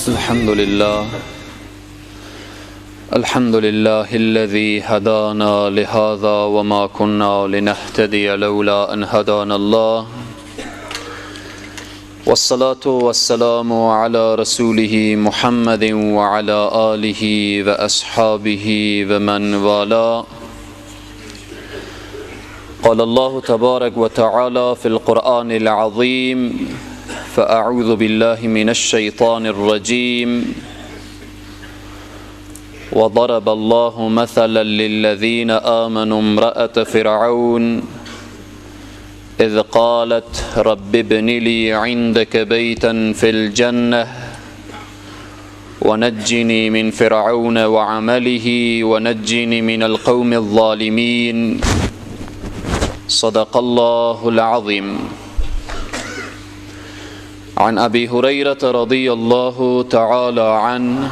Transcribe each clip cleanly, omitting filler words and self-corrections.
الحمد لله الحمد لله الذي هدانا لهذا وما كنا لنهتدي لولا أن هدانا الله، والصلاة والسلام على رسوله محمد وعلى آله وأصحابه ومن والاه. قال الله تبارك وتعالى في القرآن العظيم: فأعوذ بالله من الشيطان الرجيم، وضرب الله مثلا للذين آمنوا امرأة فرعون إذ قالت رب ابن لي عندك بيتا في الجنة ونجني من فرعون وعمله ونجني من القوم الظالمين. صدق الله العظيم. عن أبي هريرة رضي الله تعالى عنه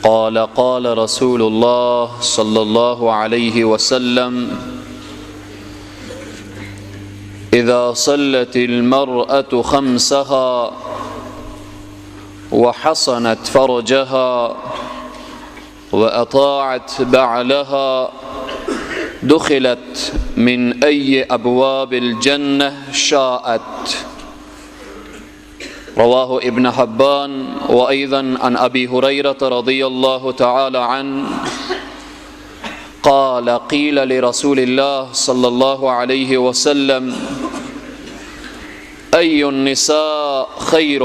قال: قال رسول الله صلى الله عليه وسلم: إذا صلت المرأة خمسها وحصنت فرجها وأطاعت بعلها دخلت من أي أبواب الجنة شاءت. رواه ابن حبان. وأيضا عن أبي هريرة رضي الله تعالى عنه قال: قيل لرسول الله صلى الله عليه وسلم: أي النساء خير؟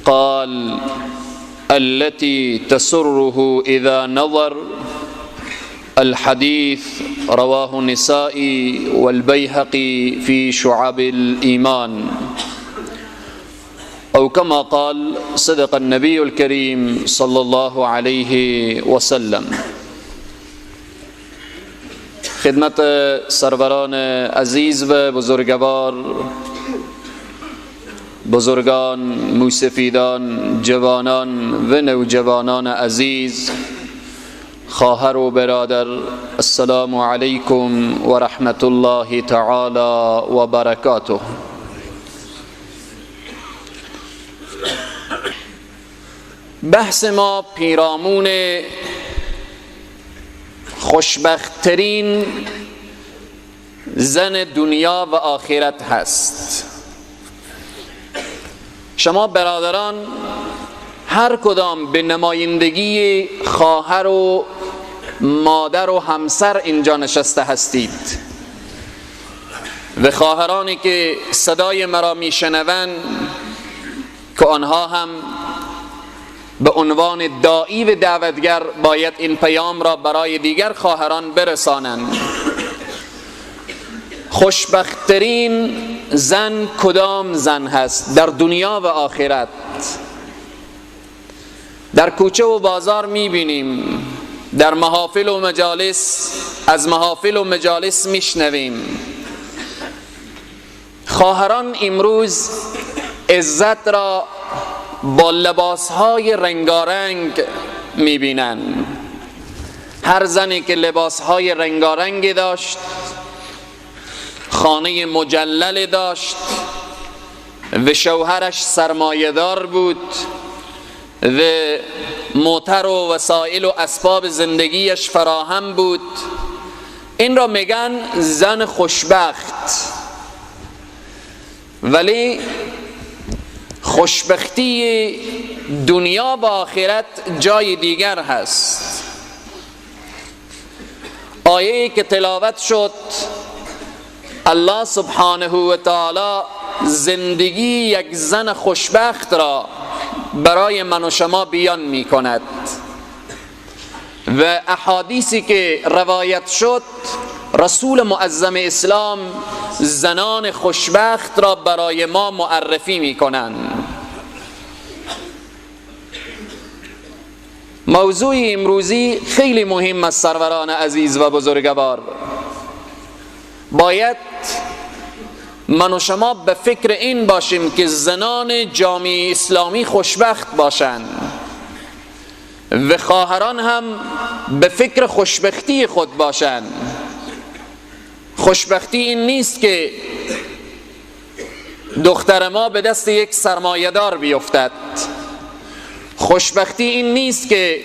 قال: التي تسره إذا نظر. الحديث رواه النسائي والبيهقي في شعب الإيمان، أو كما قال صدق النبي الكريم صلى الله عليه وسلم. خدمت سروران عزیز و بزرگوار، بزرگان، موسفیدان، جوانان و نوجوانان عزیز، خواهر و برادر، السلام علیکم و رحمت الله تعالی و برکاته. بحث ما پیرامون خوشبختترین زن دنیا و آخرت هست. شما برادران هر کدام به نمایندگی خواهر و مادر و همسر اینجا نشسته هستید و خواهرانی که صدای مرا میشنوند که آنها هم به عنوان داعی و دعوتگر باید این پیام را برای دیگر خواهران برسانند. خوشبختترین زن کدام زن هست در دنیا و آخرت؟ در کوچه و بازار میبینیم، در محافل و مجالس، از محافل و مجالس میشنویم. خواهران امروز عزت را با لباسهای رنگارنگ میبینن. هر زنی که لباسهای رنگارنگی داشت، خانه مجلل داشت و شوهرش سرمایه‌دار بود و موتر و وسایل و اسباب زندگیش فراهم بود، این را میگن زن خوشبخت. ولی خوشبختی دنیا و آخرت جای دیگر هست. آیه‌ای که تلاوت شد، الله سبحانه و تعالی زندگی یک زن خوشبخت را برای من و شما بیان می کند و احادیثی که روایت شد، رسول معظم اسلام زنان خوشبخت را برای ما معرفی می کنند. موضوع امروزی خیلی مهم است سروران عزیز و بزرگوار. باید من و شما به فکر این باشیم که زنان جامعه اسلامی خوشبخت باشند و خواهران هم به فکر خوشبختی خود باشند. خوشبختی این نیست که دختر ما به دست یک سرمایه‌دار بیفتد. خوشبختی این نیست که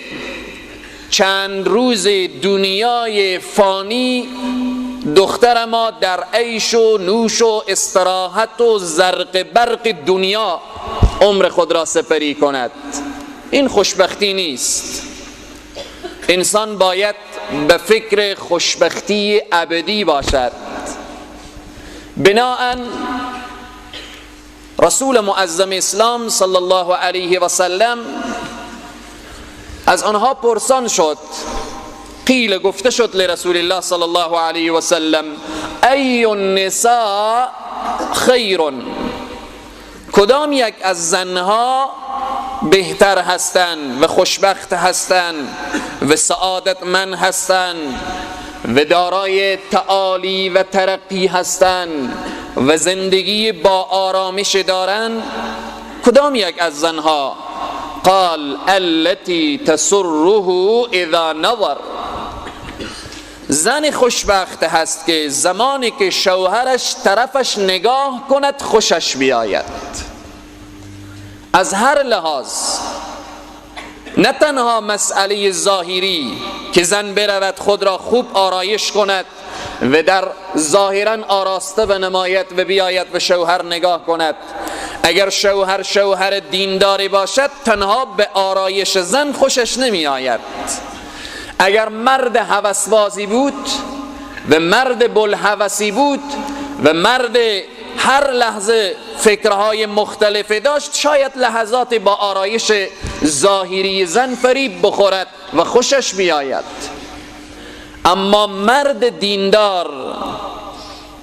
چند روز دنیای فانی دختر ما در عیش و نوش و استراحت و زرق برق دنیا عمر خود را سپری کند. این خوشبختی نیست. انسان باید به فکر خوشبختی ابدی باشد. بناءً رسول معظم اسلام صلی الله علیه و سلم از آنها پرسان شد، قیل گفته شد لرسول الله صلی الله علیه و سلم ای النساء خیر، کدام یک از زنها بهتر هستند و خوشبخت هستند و سعادتمند هستند و دارای تعالی و ترقی هستند و زندگی با آرامش دارند؟ کدام یک از زنها؟ قال التي تسره اذا نظر. زن خوشبخت هست که زمانی که شوهرش طرفش نگاه کند خوشش بیاید، از هر لحاظ، نه تنها مسئله ظاهری که زن برود خود را خوب آرایش کند و در ظاهرا آراسته و نماید و بیاید و شوهر نگاه کند. اگر شوهر شوهر دینداری باشد تنها به آرایش زن خوشش نمی آید. اگر مرد هوسبازی بود و مرد بلهوسی بود و مرد هر لحظه فکرهای مختلف داشت، شاید لحظات با آرایش ظاهری زن فریب بخورد و خوشش بیاید. اما مرد دیندار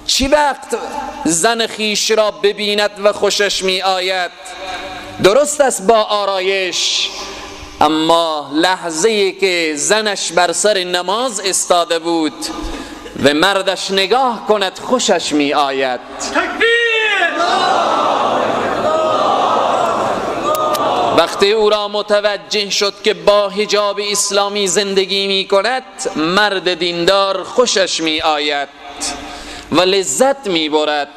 چی وقت زن خیش را ببیند و خوشش می آید؟ درست است با آرایش، اما لحظه‌ای که زنش بر سر نماز استاده بود و مردش نگاه کند خوشش می آید. وقتی او را متوجه شد که با حجاب اسلامی زندگی می کند، مرد دیندار خوشش می آید و لذت می برد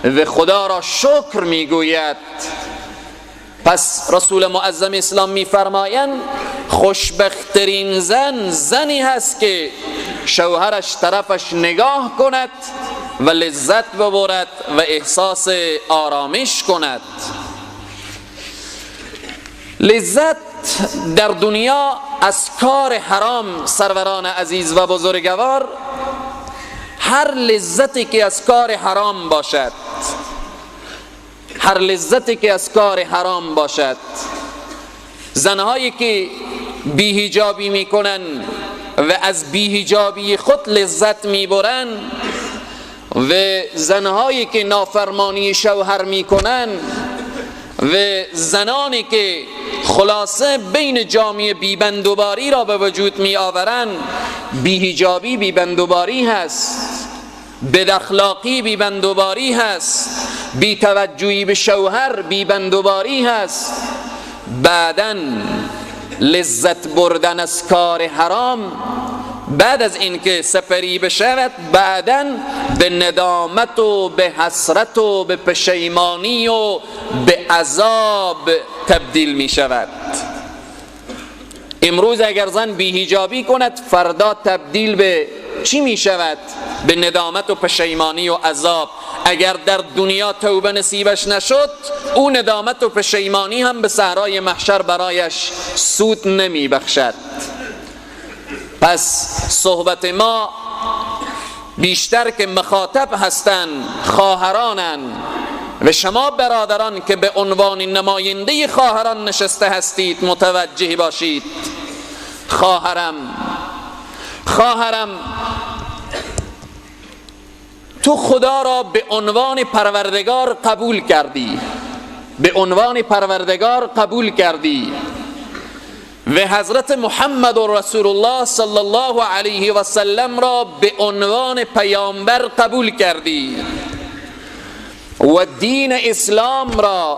و خدا را شکر می گوید. پس رسول معظم اسلام می فرمایند خوشبخترین زن زنی هست که شوهرش طرفش نگاه کند و لذت ببرد و احساس آرامش کند. لذت در دنیا از کار حرام، سروران عزیز و بزرگوار، هر لذتی که از کار حرام باشد، هر لذتی که از کار حرام باشد، زنهایی که بی‌حجابی میکنن و از بی‌حجابی خود لذت میبرن و زنهایی که نافرمانی شوهر میکنن و زنانی که خلاصه بین جامعه بیبندوباری را به وجود می آورن، بی‌حجابی بیبندوباری هست، بداخلاقی بیبندوباری هست، بی‌توجهی به شوهر بیبندوباری هست. بعداً لذت بردن از کار حرام بعد از اینکه سپری بشود، بعداً به ندامت و به حسرت و به پشیمانی و به عذاب تبدیل می شود. امروز اگر زن بی‌حجابی کند، فردا تبدیل به چی می شود؟ به ندامت و پشیمانی و عذاب. اگر در دنیا توبه نصیبش نشد، او ندامت و پشیمانی هم به صحرای محشر برایش سود نمی بخشد. پس صحبت ما بیشتر که مخاطب هستند خواهرانند و شما برادران که به عنوان نماینده خواهران نشسته هستید متوجه باشید. خواهرم، خواهرم، تو خدا را به عنوان پروردگار قبول کردی، به عنوان پروردگار قبول کردی و حضرت محمد رسول الله صلی الله علیه و سلم را به عنوان پیامبر قبول کردی و دین اسلام را،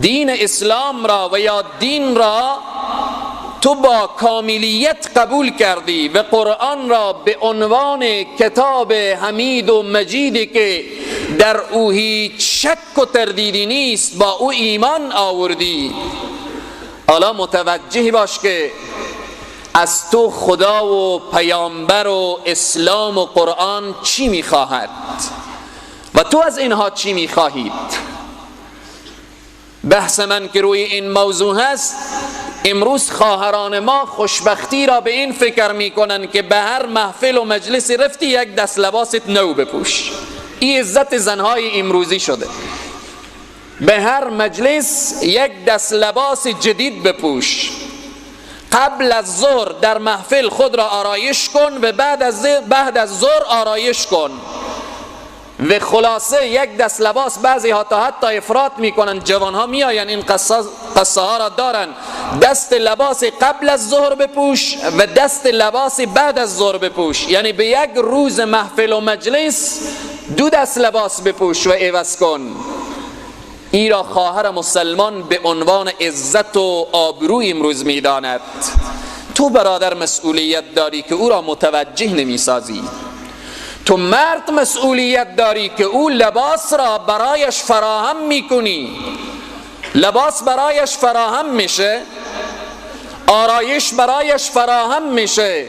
دین اسلام را و یا دین را تو با کاملیت قبول کردی و قرآن را به عنوان کتاب حمید و مجیدی که در او هیچ شک و تردیدی نیست، با او ایمان آوردی. حالا متوجه باش که از تو خدا و پیامبر و اسلام و قرآن چی میخواهد و تو از اینها چی میخواهید. بحث من که روی این موضوع هست، امروز خواهران ما خوشبختی را به این فکر میکنن که به هر محفل و مجلس رفتی یک دست لباست نو بپوش. این عزت زنهای امروزی شده. به هر مجلس یک دست لباس جدید بپوش، قبل از ظهر در محفل خود را آرایش کن و بعد از ظهر آرایش کن. و خلاصه یک دست لباس، بعضی ها تا حتی افراط میکنن، جوان ها میآین این قصه ها را دارن، دست لباس قبل از ظهر بپوش و دست لباس بعد از ظهر بپوش، یعنی به یک روز محفل و مجلس دو دست لباس بپوش و عوض کن. ای را خواهر مسلمان به عنوان عزت و آبرو امروز میداند. تو برادر مسئولیت داری که او را متوجه نمیسازی. تو مرد مسئولیت داری که او لباس را برایش فراهم میکنی. لباس برایش فراهم میشه، آرایش برایش فراهم میشه،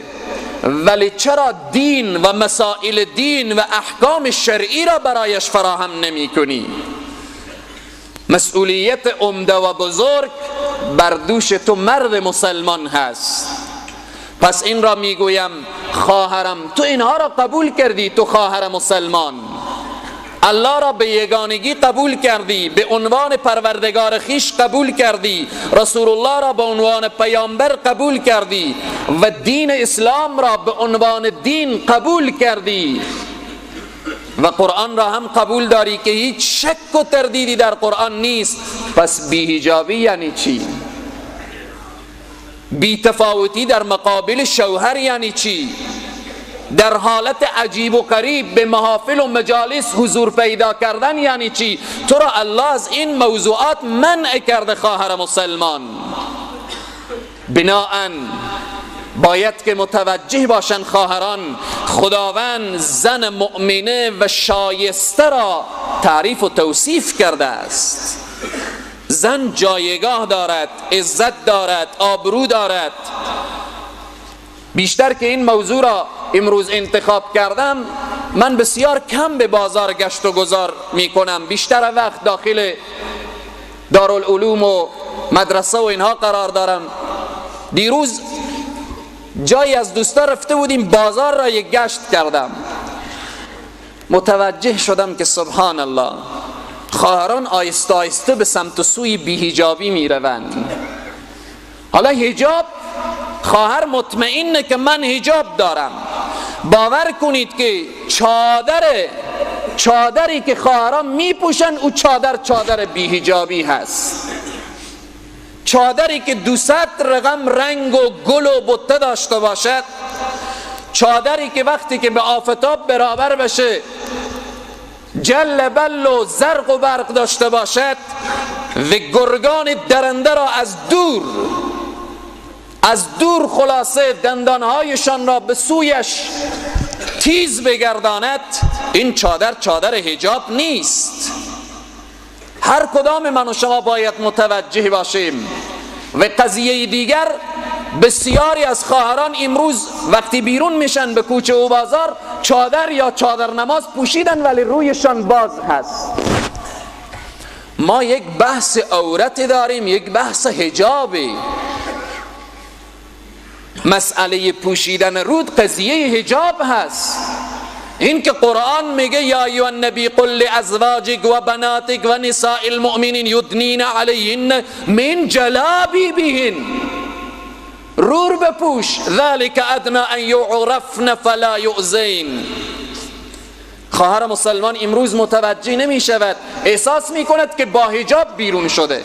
ولی چرا دین و مسائل دین و احکام شرعی را برایش فراهم نمیکنی؟ مسئولیت عمده و بزرگ بر دوش تو مرد مسلمان هست. پس این را میگویم خواهرم، تو اینها را قبول کردی، تو خواهر مسلمان الله را به یگانگی قبول کردی، به عنوان پروردگار خیش قبول کردی، رسول الله را به عنوان پیامبر قبول کردی و دین اسلام را به عنوان دین قبول کردی و قرآن را هم قبول داری که هیچ شک و تردیدی در قرآن نیست. پس بی‌حجابی یعنی چی؟ بی تفاوتی در مقابل شوهر یعنی چی؟ در حالت عجیب و غریب به محافل و مجالس حضور پیدا کردن یعنی چی؟ تو را الله از این موضوعات منع کرده خواهر مسلمان. بناءً باید که متوجه باشند خواهران، خداوند زن مؤمنه و شایسته را تعریف و توصیف کرده است. زن جایگاه دارد، عزت دارد، آبرو دارد. بیشتر که این موضوع را امروز انتخاب کردم، من بسیار کم به بازار گشت و گذار می کنم، بیشتر وقت داخل دارالعلوم و مدرسه و اینها قرار دارم. دیروز جایی از دوستا رفته بودیم بازار را یک گشت کردم، متوجه شدم که سبحان الله، خواهران آیسته آیسته به سمت و سوی بی‌حجابی می روند. حالا حجاب، خواهر مطمئنه که من حجاب دارم. باور کنید که چادری که خواهران می پوشن، او چادر چادر بی‌حجابی هست. چادری که 200 رقم رنگ و گل و بته داشته باشد، چادری که وقتی که به آفتاب برابر بشه جل بل و زرق و برق داشته باشد و گرگان درنده را از دور خلاصه دندانهایشان را به سویش تیز بگرداند، این چادر چادر حجاب نیست. هر کدام من و شما باید متوجه باشیم. و قضیه دیگر، بسیاری از خواهران امروز وقتی بیرون میشن به کوچه و بازار، چادر یا چادر نماز پوشیدن ولی رویشان باز هست. ما یک بحث عورت داریم، یک بحث حجابی. مسئله پوشیدن رود قضیه حجاب هست. این که قرآن میگه یا ایها النبی قل لازواجک و بناتک و نساء المؤمنین یدنین علیهن من جلابیبهن، رور بپوش، ذلك ادنى ان یعرفن فلا یؤذین. خواهر مسلمان امروز متوجه نمی شود، احساس می کند که با حجاب بیرون شده.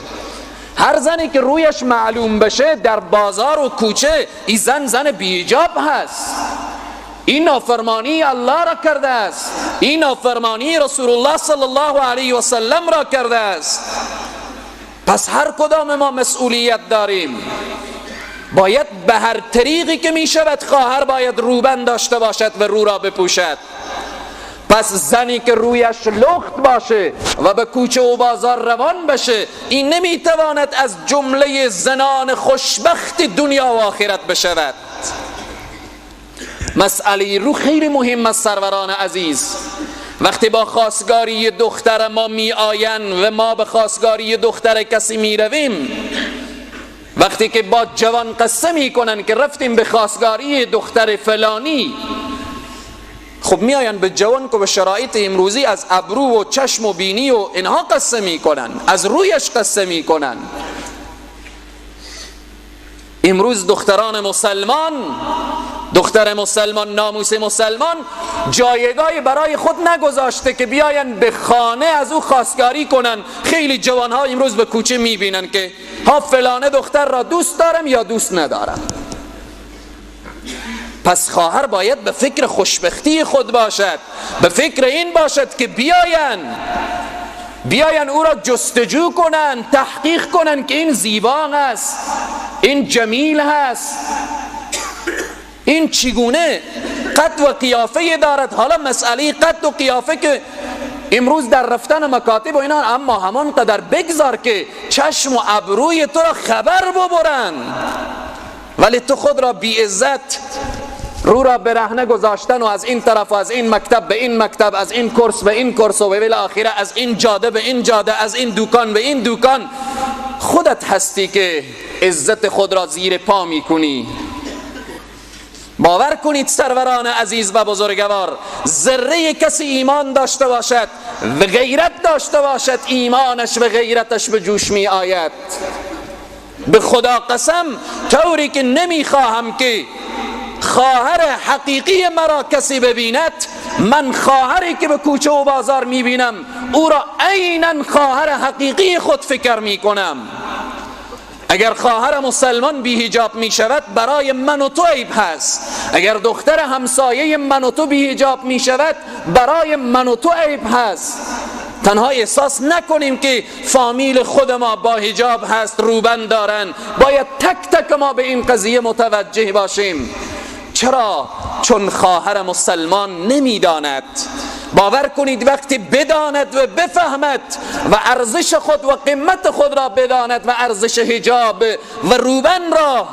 هر زنی که رویش معلوم بشه در بازار و کوچه، این زن زن بی حجاب هست. این نافرمانی الله را کرده است، این نافرمانی رسول الله صلی الله علیه و سلم را کرده است. پس هر کدام ما مسئولیت داریم. باید به هر طریقی که می شود خواهر باید روبند داشته باشد و رو را بپوشد. پس زنی که رویش لخت باشه و به کوچه و بازار روان بشه، این نمیتواند از جمله زنان خوشبخت دنیا و آخرت بشود. مسئله رو خیلی مهم است سروران عزیز. وقتی با خواستگاری دختر ما می آین و ما به خواستگاری دختر کسی می رویم، وقتی که با جوان قصه می کنن که رفتیم به خواستگاری دختر فلانی، خب می آین به جوان که به شرایط امروزی از ابرو و چشم و بینی و اینها قصه می کنن، از رویش قصه می کنن. امروز دختران مسلمان، دختر مسلمان، ناموس مسلمان جایگاهی برای خود نگذاشته که بیاین به خانه از او خواستگاری کنن. خیلی جوانها امروز به کوچه میبینن که ها فلانه دختر را دوست دارم یا دوست ندارم. پس خواهر باید به فکر خوشبختی خود باشد، به فکر این باشد که بیاین او را جستجو کنن، تحقیق کنن که این زیبا هست، این جمیل هست، این چگونه قد و قیافه دارد. حالا مسئله قد و قیافه که امروز در رفتن مکاتب و اینا، اما همان قدر بگذار که چشم و ابروی تو را خبر ببرن، ولی تو خود را بی عزت رو را برهنه گذاشتن و از این طرف و از این مکتب به این مکتب، از این کورس به این کورس و بالاخره از این جاده به این جاده، از این دوکان به این دوکان، خودت هستی که عزت خود را زیر پا میکنی. باور کنید سروران عزیز و بزرگوار، ذره کسی ایمان داشته باشد و غیرت داشته باشد، ایمانش و غیرتش به جوش می آید. به خدا قسم، طوری که نمیخواهم که خواهر حقیقی مرا کسی ببیند، من خواهری که به کوچه و بازار میبینم او را عینا خواهر حقیقی خود فکر میکنم. اگر خواهر مسلمان بی حجاب می شود برای من و تو عیب هست، اگر دختر همسایه من و تو بی حجاب می شود برای من و تو عیب هست. تنها احساس نکنیم که فامیل خود ما با حجاب هست، روبند دارن. باید تک تک ما به این قضیه متوجه باشیم. چرا؟ چون خواهر مسلمان نمیداند. باور کنید وقتی بداند و بفهمد و ارزش خود و قیمت خود را بداند و ارزش حجاب و روبن را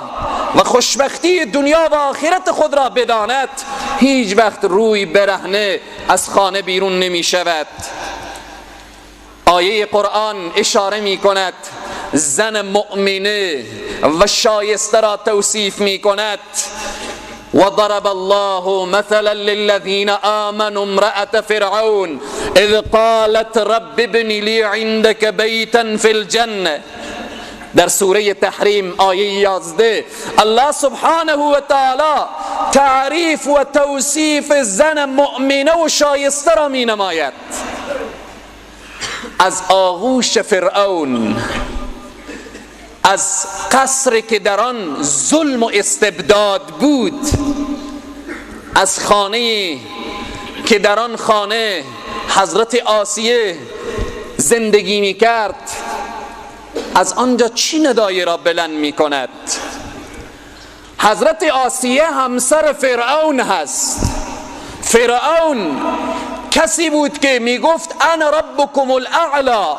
و خوشبختی دنیا و آخرت خود را بداند، هیچ وقت روی برهنه از خانه بیرون نمی شود. آیه قرآن اشاره می کند زن مؤمنه و شایسته را توصیف می کند. وضرب الله مثلا للذين آمنوا امرأة فرعون اذ قالت رب ابن لي عندك بيتا في الجنة. در سوره تحریم آیه 11 الله سبحانه و تعالی تعریف و توصیف زن مؤمنه و شایسته را می نماید. از آغوش فرعون، از قصر که در آن ظلم و استبداد بود، از خانه که در آن خانه حضرت آسیه زندگی می کرد، از آنجا چی ندایی را بلند می کند؟ حضرت آسیه همسر فرعون هست. فرعون کسی بود که می گفت انا ربکم الاعلی.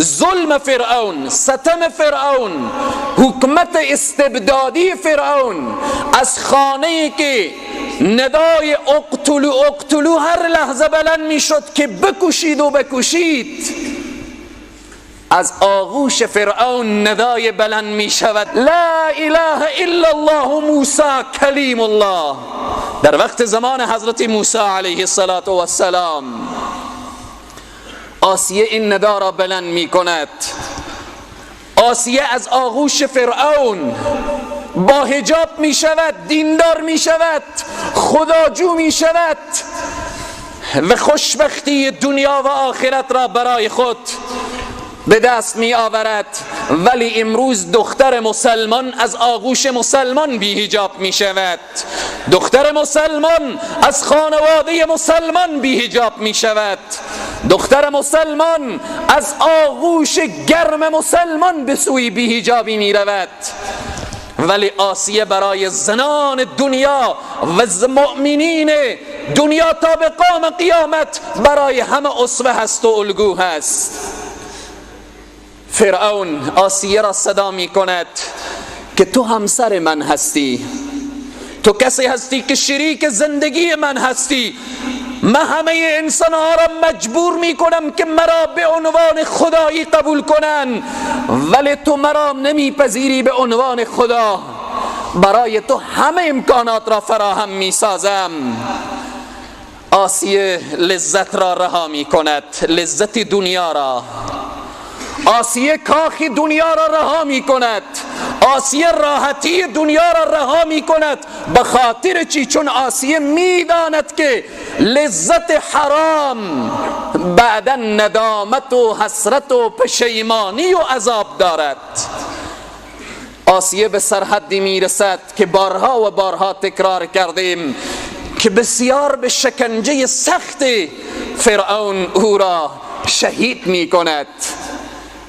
ظلم فرعون، ستم فرعون، حکمت استبدادی فرعون، از خانه‌ای که ندای اقتلو اقتلو هر لحظه بلند میشد که بکشید و بکشید، از آغوش فرعون ندای بلند میشود لا اله الا الله موسی کلیم الله. در وقت زمان حضرت موسی علیه السلام آسیه این ندا را بلند می کند. آسیه از آغوش فرعون با حجاب می شود، دیندار می شود، خداجو می شود و خوشبختی دنیا و آخرت را برای خود به دست می آورد. ولی امروز دختر مسلمان از آغوش مسلمان بی حجاب می شود، دختر مسلمان از خانواده مسلمان بی حجاب می شود، دختر مسلمان از آغوش گرم مسلمان به سوی بی حجابی می رود. ولی آسیه برای زنان دنیا و مؤمنین دنیا تا به قام قیامت برای همه اسوه هست و الگو هست. فرعون آسیه را صدا می کند که تو همسر من هستی، تو کسی هستی که شریک زندگی من هستی، من همه انسانها را مجبور می کنم که مرا به عنوان خدایی قبول کنن، ولی تو مرا نمیپذیری به عنوان خدا. برای تو همه امکانات را فراهم می سازم. آسیه لذت را رها می کند، لذت دنیا را. آسیه کاخ دنیا را رها می کند، آسیه راحتی دنیا را رها می کند. به خاطر چی؟ چون آسیه می داند که لذت حرام بعدا ندامت و حسرت و پشیمانی و عذاب دارد. آسیه به سرحدی می رسد که بارها و بارها تکرار کردیم که بسیار به شکنجه سخت فرعون او را شهید می کند.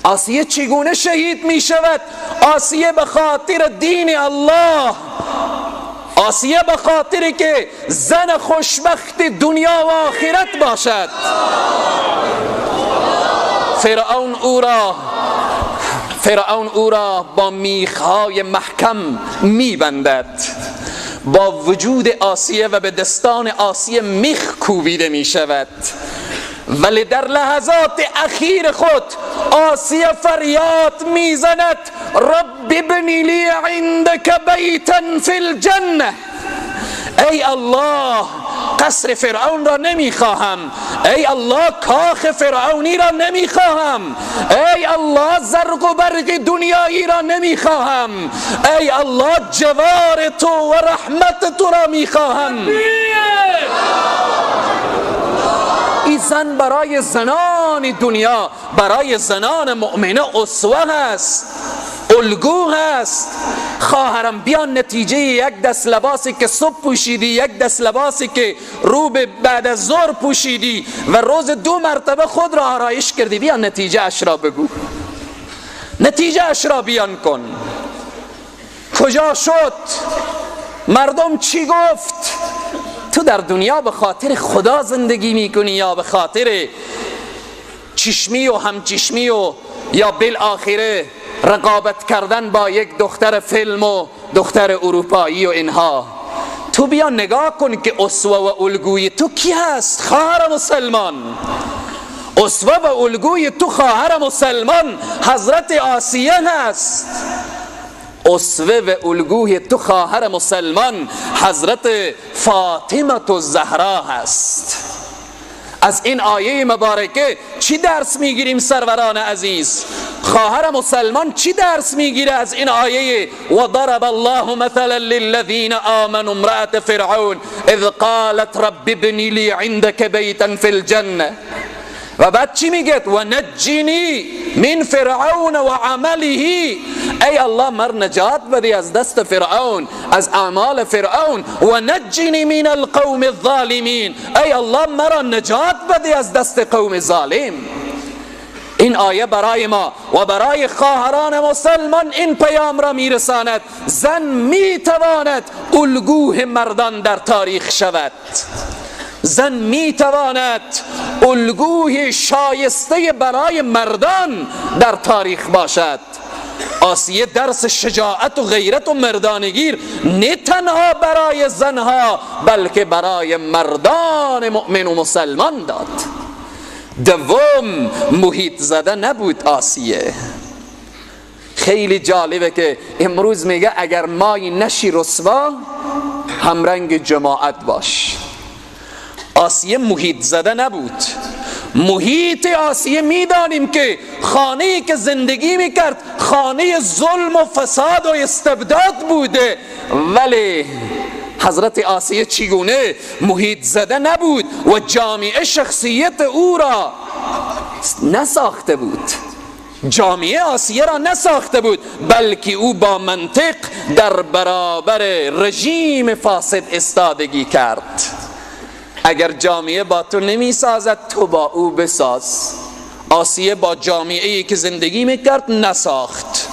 آسیه چگونه شهید می شود؟ آسیه به خاطر دین الله، آسیه به خاطر که زن خوشبخت دنیا و آخرت باشد. فرعون او را با میخهای محکم می بندد. با وجود آسیه و به دستان آسیه میخ کوبیده می شود، ولی در لحظات اخیر خود آسیه فریاد میزند رب ابن لی عندک بیتا فی الجنه. ای الله، قصر فرعون را نمیخواهم، ای الله کاخ فرعونی را نمیخواهم، ای الله زرق و برق دنیایی را نمیخواهم، ای الله جوار تو و رحمت تو را میخواهم. این زن برای زنان دنیا، برای زنان مؤمنه اسوه هست، الگو هست. خواهرم بیا نتیجه یک دست لباسی که صبح پوشیدی، یک دست لباسی که رو به بعد از ظهر پوشیدی و روز دو مرتبه خود را آرایش کردی، بیا نتیجه اش را بگو، نتیجه اش را بیان کن. کجا شد؟ مردم چی گفت؟ تو در دنیا به خاطر خدا زندگی میکنی یا به خاطر چشمی و همچشمی و یا بالآخره رقابت کردن با یک دختر فیلم و دختر اروپایی و اینها؟ تو بیا نگاه کن که اسوه و الگوی تو کی هست خواهر مسلمان. اسوه و الگوی تو خواهر مسلمان حضرت آسیه هست. اسوه و الگوی تو خواهر مسلمان حضرت فاطمه الزهرا هست. از این آیه مبارکه چی درس میگیریم سروران عزیز؟ خواهر مسلمان چی درس میگیره از این آیه؟ و ضرب الله مثلا للذین آمنوا امرأة فرعون اذ قالت رب ابن لی عندك بیتا فی الجنه. و بعد چی میگه؟ و نجینی من فرعون و عمله. ای الله مر نجات بدی از دست فرعون، از اعمال فرعون. و نجینی من القوم الظالمین. ای الله مرا نجات بدی از دست قوم ظالم. این آیه برای ما و برای خواهران مسلمان این پیام را میرساند: زن میتواند الگوه مردان در تاریخ شود، زن میتواند الگوی شایسته برای مردان در تاریخ باشد. آسیه درس شجاعت و غیرت و مردانگی نه تنها برای زنها بلکه برای مردان مؤمن و مسلمان داد. دوم، محیط زده نبود آسیه. خیلی جالبه که امروز میگه اگر مای نشی رسوا همرنگ جماعت باش. آسیه محیط زده نبود. محیط آسیه میدانیم که خانه‌ای که زندگی میکرد خانه ظلم و فساد و استبداد بوده، ولی حضرت آسیه چگونه محیط زده نبود و جامعه شخصیت او را نساخته بود، جامعه آسیه را نساخته بود، بلکه او با منطق در برابر رژیم فاسد استادگی کرد. اگر جامعه با تو نمی سازد تو با او بساز. آسیه با جامعه‌ای که زندگی میکرد نساخت.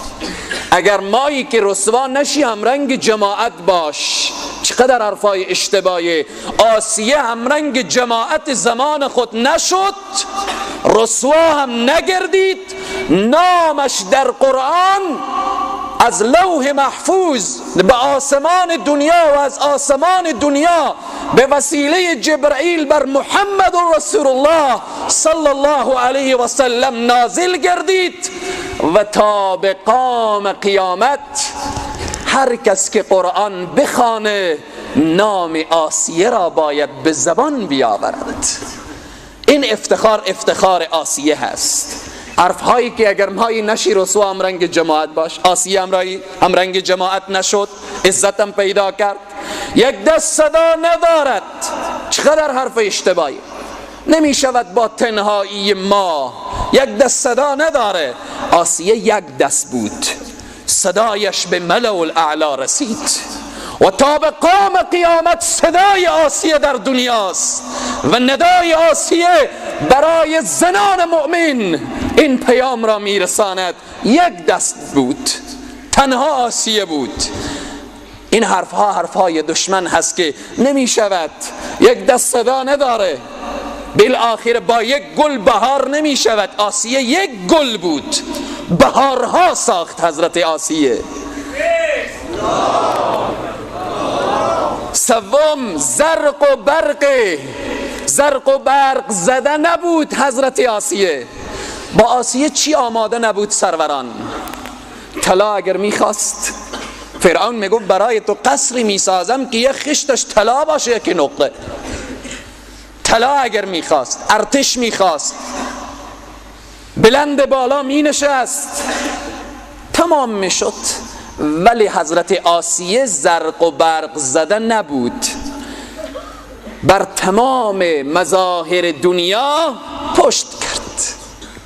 اگر مایی که رسوا نشی همرنگ جماعت باش. چقدر حرفای اشتباهی. آسیه همرنگ جماعت زمان خود نشد، رسوا هم نگردید، نامش در قرآن از لوح محفوظ به آسمان دنیا و از آسمان دنیا به وسیله جبرئیل بر محمد رسول الله صلی الله علیه و سلم نازل گردید و تا به قام قیامت هر کس که قرآن بخوانه نام آسیه را باید به زبان بیاورد. این افتخار، افتخار آسیه هست. حرفهایی که اگر مایی نشی رسوا هم رنگ جماعت باش، آسیه هم رنگ جماعت نشد، عزتم پیدا کرد، یک دست صدا ندارد. چقدر حرف اشتباهی. نمی شود با تنهایی ما، یک دست صدا نداره. آسیه یک دست بود، صدایش به ملأ الاعلی رسید و تا به قام قیامت صدای آسیه در دنیاست و ندای آسیه برای زنان مؤمن این پیام را میرساند. یک دست بود، تنها آسیه بود. این حرفها حرفهای دشمن هست که نمی شود، یک دست صدا نداره، بالآخر با یک گل بهار نمی شود. آسیه یک گل بود، بهارها ساخت حضرت آسیه. سوم، زرق و برق زده نبود حضرت آسیه. با آسیه چی آماده نبود سروران؟ طلا اگر میخواست، فرعون میگفت برای تو قصری میسازم که یک خشتش طلا باشه، یکی نقره. طلا اگر میخواست، ارتش میخواست، بلند بالا مینشست، تمام میشد. ولی حضرت آسیه زرق و برق زده نبود، بر تمام مظاهر دنیا پشت کرد،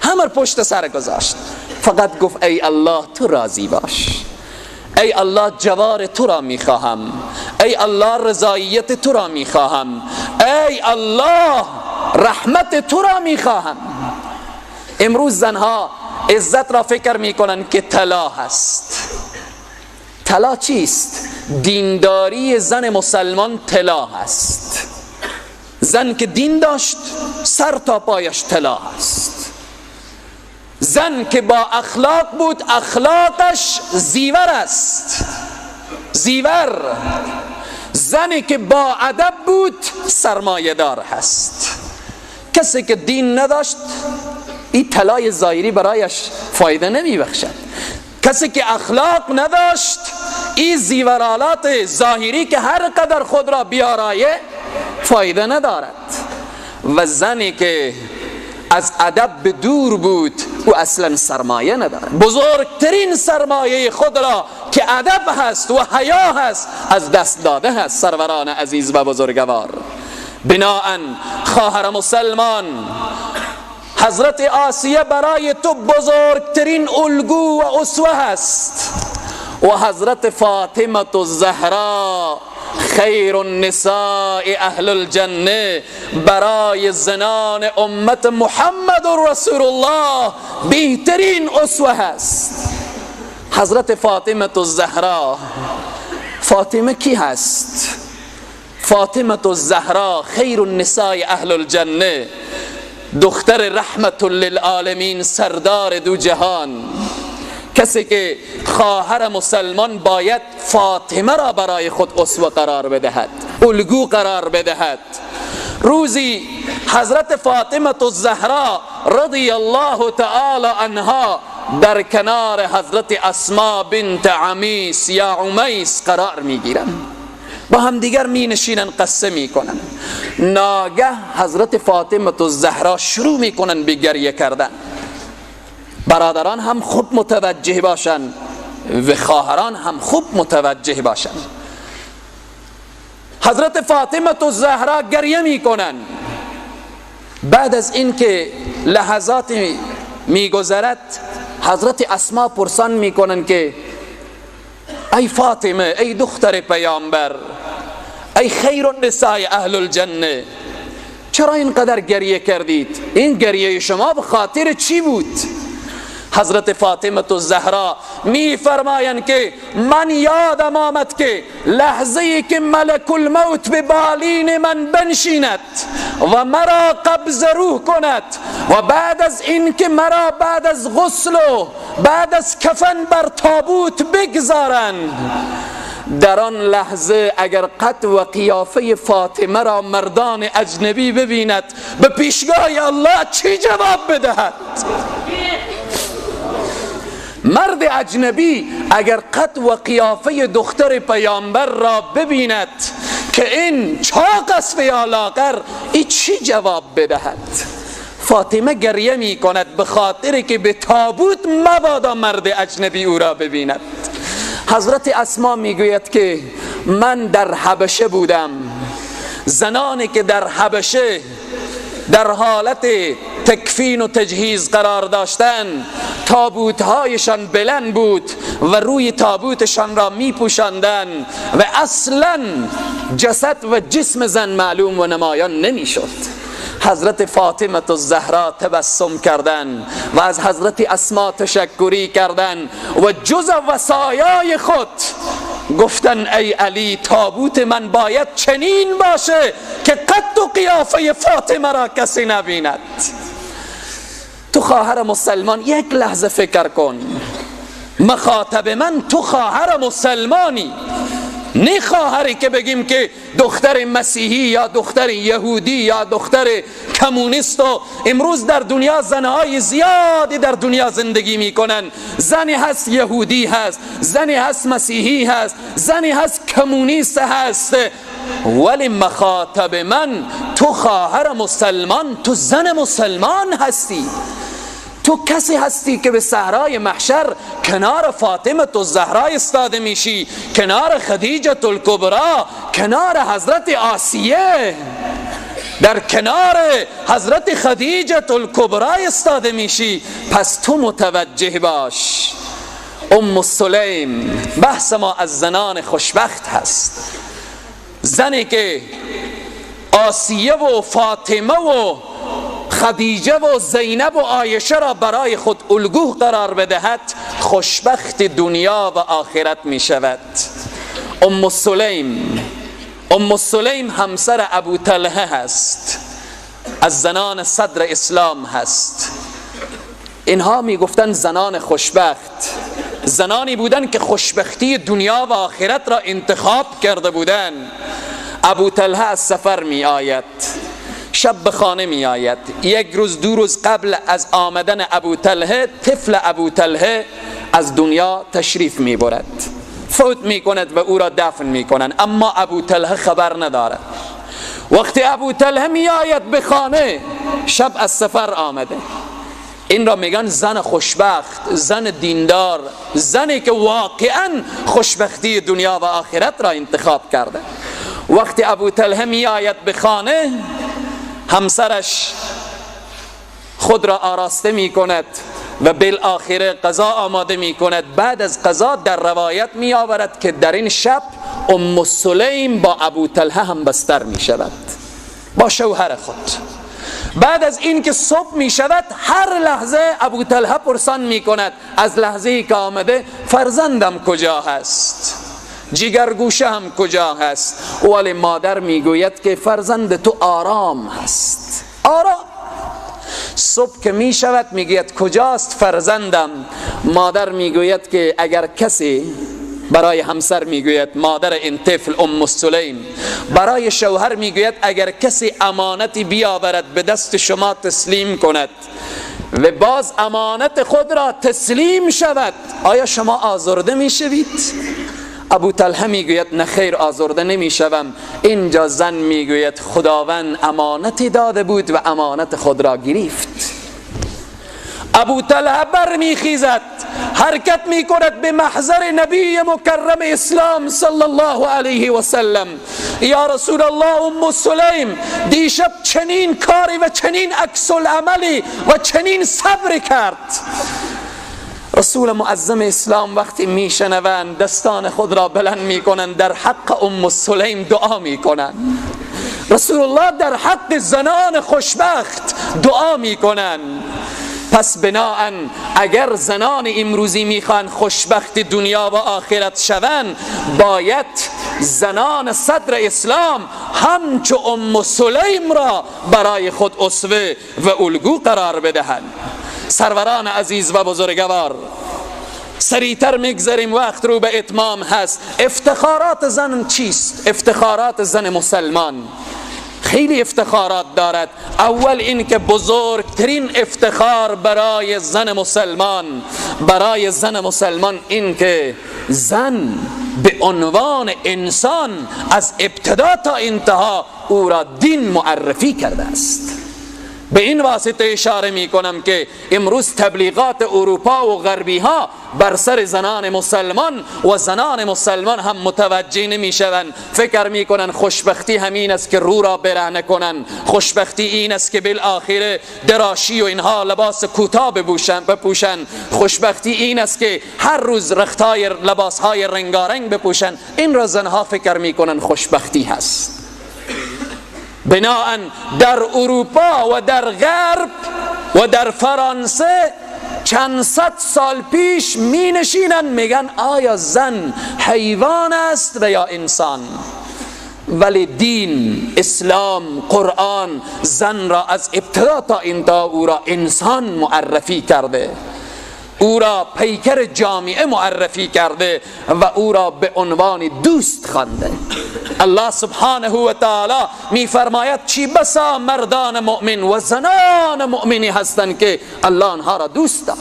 همه پشت سر گذاشت، فقط گفت ای الله تو راضی باش، ای الله جوار تو را میخواهم، ای الله رضاییت تو را میخواهم، ای الله رحمت تو را میخواهم. امروز زنها عزت را فکر میکنن که طلا هست. طلا چیست؟ دینداری زن مسلمان طلا هست. زن که دین داشت سر تا پایش طلا هست. زن که با اخلاق بود اخلاقش زیور است، زیور. زنی که با ادب بود سرمایه دار هست. کسی که دین نداشت این طلای ظاهری برایش فایده نمی بخشد. کسی که اخلاق نداشت این زیورالات ظاهری که هر قدر خود را بیارایه فایده ندارد. و زنی که از ادب به دور بود او اصلا سرمایه ندارد. بزرگترین سرمایه خود را که ادب هست و حیا هست از دست داده هست. سروران عزیز و بزرگوار، بناءً خواهر مسلمان، حضرت آسیه برای تو بزرگترین الگو و اسوه هست و حضرت فاطمه الزهرا خیر النساء اهل الجنه برای زنان امت محمد رسول الله بهترین اسوه هست. حضرت فاطمه الزهرا، فاطمه کی هست؟ فاطمه الزهرا خیر النساء اهل الجنه، دختر رحمت للعالمین، سردار دو جهان، کسی که خواهر مسلمان باید فاطمه را برای خود اسوه قرار بدهد، الگو قرار بدهد. روزی حضرت فاطمه الزهرا رضی الله تعالی عنها در کنار حضرت اسما بنت عمیس یا عمیس قرار میگیرن، با هم دیگر می نشینن، قصه می کنن. ناگه حضرت فاطمه الزهرا شروع می کنن به گریه کردن. برادران هم خوب متوجه باشن و خواهران هم خوب متوجه باشن. حضرت فاطمه الزهرا گریه می کنن. بعد از اینکه لحظات میگذرد حضرت اسما پرسان میکنن که ای فاطمه، ای دختر پیامبر، ای خیر النساء اهل الجنه، چرا اینقدر گریه کردید؟ این گریه شما به خاطر چی بود؟ حضرت فاطمه الزهرا می فرمایند که من یادم آمد که لحظه ای که ملک الموت به بالین من بنشیند و مرا قبض روح کند و بعد از این که مرا بعد از غسل و بعد از کفن بر تابوت بگذارند، در آن لحظه اگر قد و قیافه فاطمه را مردان اجنبی ببیند، به پیشگاه الله چی جواب بدهد؟ مرد اجنبی اگر قد و قیافه دختر پیامبر را ببیند که این چاق است یا لاغر، این چی جواب بدهد؟ فاطمه گریه می کند به خاطر که به تابوت مبادا مرد اجنبی او را ببیند. حضرت اسما میگوید که من در حبشه بودم، زنانی که در حبشه در حالت تکفین و تجهیز قرار داشتن، تابوتهایشان بلند بود و روی تابوتشان را می پوشاندن و اصلا جسد و جسم زن معلوم و نمایان نمی شد. حضرت فاطمه الزهرا تبسم کردن و از حضرت اسما تشکری کردن و جز وصایای خود گفتن ای علی، تابوت من باید چنین باشه که قد و قیافه فاطمه را کسی نبیند. تو خواهر مسلمان یک لحظه فکر کن، مخاطب من تو خواهر مسلمانی، نه خواهری که بگیم که دختر مسیحی یا دختر یهودی یا دختر کمونیست. و امروز در دنیا زنهای زیادی در دنیا زندگی میکنن، زنی هست یهودی هست، زنی هست مسیحی هست، زنی هست کمونیست هست، ولی مخاطب من تو خواهر مسلمان، تو زن مسلمان هستی. تو کسی هستی که به صحرای محشر کنار فاطمه الزهرا ایستاده میشی، کنار خدیجه الکبرا، کنار حضرت آسیه، در کنار حضرت خدیجه الکبرا ایستاده میشی. پس تو متوجه باش. ام سلیم، بحث ما از زنان خوشبخت هست، زنی که آسیه و فاطمه و خدیجه و زینب و عایشه را برای خود الگو قرار بدهد، خوشبخت دنیا و آخرت می شود. ام سلیم، ام سلیم همسر ابو طلحه هست، از زنان صدر اسلام هست. اینها می گفتن زنان خوشبخت، زنانی بودن که خوشبختی دنیا و آخرت را انتخاب کرده بودن. ابو طلحه از سفر می آید، شب به خانه می آید. یک روز دو روز قبل از آمدن ابو طلحه، طفل ابو طلحه از دنیا تشریف می برد، فوت می کند و او را دفن می کنند، اما ابو طلحه خبر ندارد. وقتی ابو طلحه می آید به خانه، شب از سفر آمده. این را میگن زن خوشبخت، زن دیندار، زنی که واقعا خوشبختی دنیا و آخرت را انتخاب کرده. وقتی ابو طلحه می آید به خانه، همسرش خود را آراسته می کند و بالآخره قضا آماده می کند. بعد از قضا در روایت می آورد که در این شب ام سلیم با ابو طلحه هم بستر می شود، با شوهر خود. بعد از این که صبح می شود، هر لحظه ابو طلحه پرسان می کند از لحظه که آمده، فرزندم کجا هست، جگرگوشه هم کجا هست؟ ولی مادر میگوید که فرزند تو آرام هست، آرام. صبح که می شود میگوید کجاست فرزندم؟ مادر میگوید که اگر کسی، برای همسر میگوید مادر این طفل ام سلیم، برای شوهر میگوید اگر کسی امانتی بیاورد به دست شما تسلیم کند و باز امانت خود را تسلیم شود، آیا شما آزرده میشوید؟ ابو طلحه میگوید نه خیر، آزرده نمیشوم. اینجا زن میگوید خداوند امانتی داده بود و امانت خود را گرفت. ابو طلحه برمیخیزد، حرکت میکند به محضر نبی مکرم اسلام صلی الله علیه و سلم. یا رسول الله، ام سلیم دیشب چنین کاری و چنین عکس العملی و چنین صبر کرد. رسول معظم اسلام وقتی میشنوند دستان خود را بلند میکنند، در حق ام سلیم دعا میکنند. رسول الله در حق زنان خوشبخت دعا میکنند. پس بناءً اگر زنان امروزی میخوان خوشبخت دنیا و آخرت شوند، باید زنان صدر اسلام همچو ام سلیم را برای خود اسوه و الگو قرار بدهند. سروران عزیز و بزرگوار، سریعتر میگذریم، وقت رو به اتمام هست. افتخارات زن چیست؟ افتخارات زن مسلمان خیلی افتخارات دارد. اول این که بزرگترین افتخار برای زن مسلمان، برای زن مسلمان این که زن به عنوان انسان از ابتدا تا انتها او را دین معرفی کرده است. به این واسطه اشاره می کنم که امروز تبلیغات اروپا و غربی ها بر سر زنان مسلمان و زنان مسلمان هم متوجه نمی شوند. فکر می کنن خوشبختی همین است که رو را برهنه کنن، خوشبختی این است که بالآخره دراشی و اینها لباس کوتاه بپوشن، خوشبختی این است که هر روز رختای لباسهای رنگارنگ بپوشن. این را زنها فکر می کنن خوشبختی هست. بناءً در اروپا و در غرب و در فرانسه چند صد سال پیش می نشینن میگن آیا زن حیوان است و یا انسان؟ ولی دین اسلام قرآن زن را از ابتدا تا انتها او را انسان معرفی کرده، او را پیکر جامعه معرفی کرده و او را به عنوان دوست خوانده. الله سبحانه و تعالی می فرماید چی بسا مردان مؤمن و زنان مؤمنی هستند که الله آنها را دوست دارد.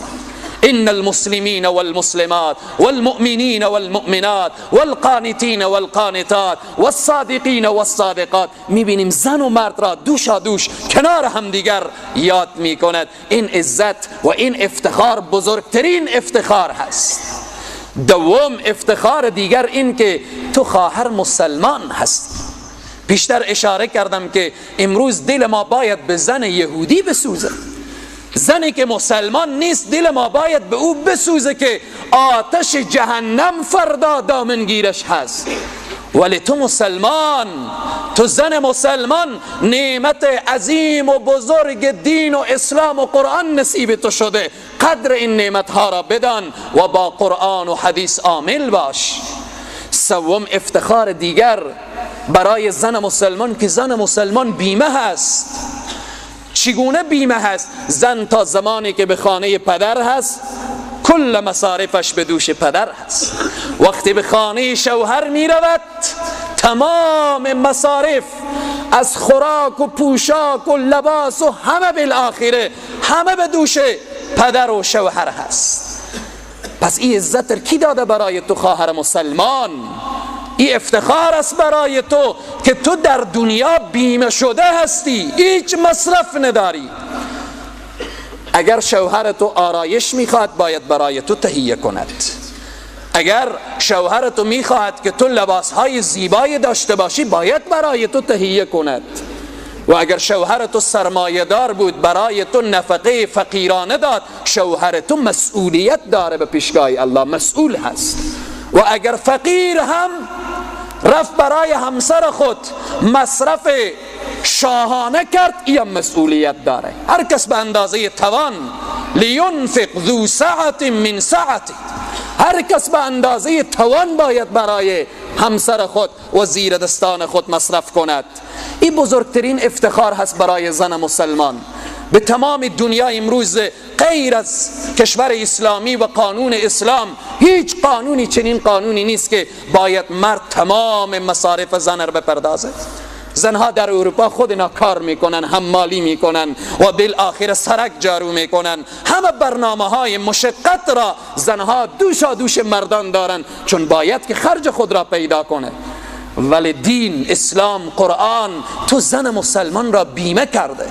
ان المسلمین والمسلمات والمؤمنین والمؤمنات والقانتین والقانتات والصادقین والصادقات. میبینیم زن و مرد را دوشا دوش کنار همدیگر یاد میکند. این عزت و این افتخار بزرگترین افتخار هست. دوم افتخار دیگر این که تو خواهر مسلمان هستی. پیشتر اشاره کردم که امروز دل ما باید به زن یهودی بسوزه. زنی که مسلمان نیست دل ما باید به او بسوزه که آتش جهنم فردا دامنگیرش هست. ولی تو مسلمان، تو زن مسلمان، نعمت عظیم و بزرگ دین و اسلام و قرآن نصیب تو شده. قدر این نعمت ها را بدان و با قرآن و حدیث عامل باش. سوم افتخار دیگر برای زن مسلمان که زن مسلمان بیمه هست. چگونه بیمه هست؟ زن تا زمانی که به خانه پدر هست کل مصارفش به دوش پدر هست. وقتی به خانه شوهر می رود تمام مصارف از خوراک و پوشاک و لباس و همه بالآخره همه به دوش پدر و شوهر هست. پس این عزت کی داده برای تو خواهر مسلمان؟ این افتخار است برای تو که تو در دنیا بیمه شده هستی، هیچ مصرف نداری. اگر شوهر تو آرایش میخواد باید برای تو تهیه کند. اگر شوهر تو میخواهد که تو لباسهای زیبایی داشته باشی باید برای تو تهیه کند. و اگر شوهر تو سرمایه دار بود برای تو نفقه فقیرانه داد، شوهر تو مسئولیت داره به پیشگاه الله، مسئول هست. و اگر فقیر هم رفت برای همسر خود مصرف شاهانه کرد، این مسئولیت داره. هر کس به اندازه توان، لینفق ذو سعت من سعته، هر کس به اندازه توان باید برای همسر خود و زیر دستان خود مصرف کند. این بزرگترین افتخار هست برای زن مسلمان. به تمام دنیا امروز غیر از کشور اسلامی و قانون اسلام هیچ قانونی چنین قانونی نیست که باید مرد تمام مصارف زن را بپردازد. زنها در اروپا خود اینا کار میکنن، حمالی میکنن و بالآخره سرک جارو میکنن. همه برنامه های مشقت را زنها دوشا دوش مردان دارن، چون باید که خرج خود را پیدا کنه. ولی دین اسلام قرآن تو زن مسلمان را بیمه کرده،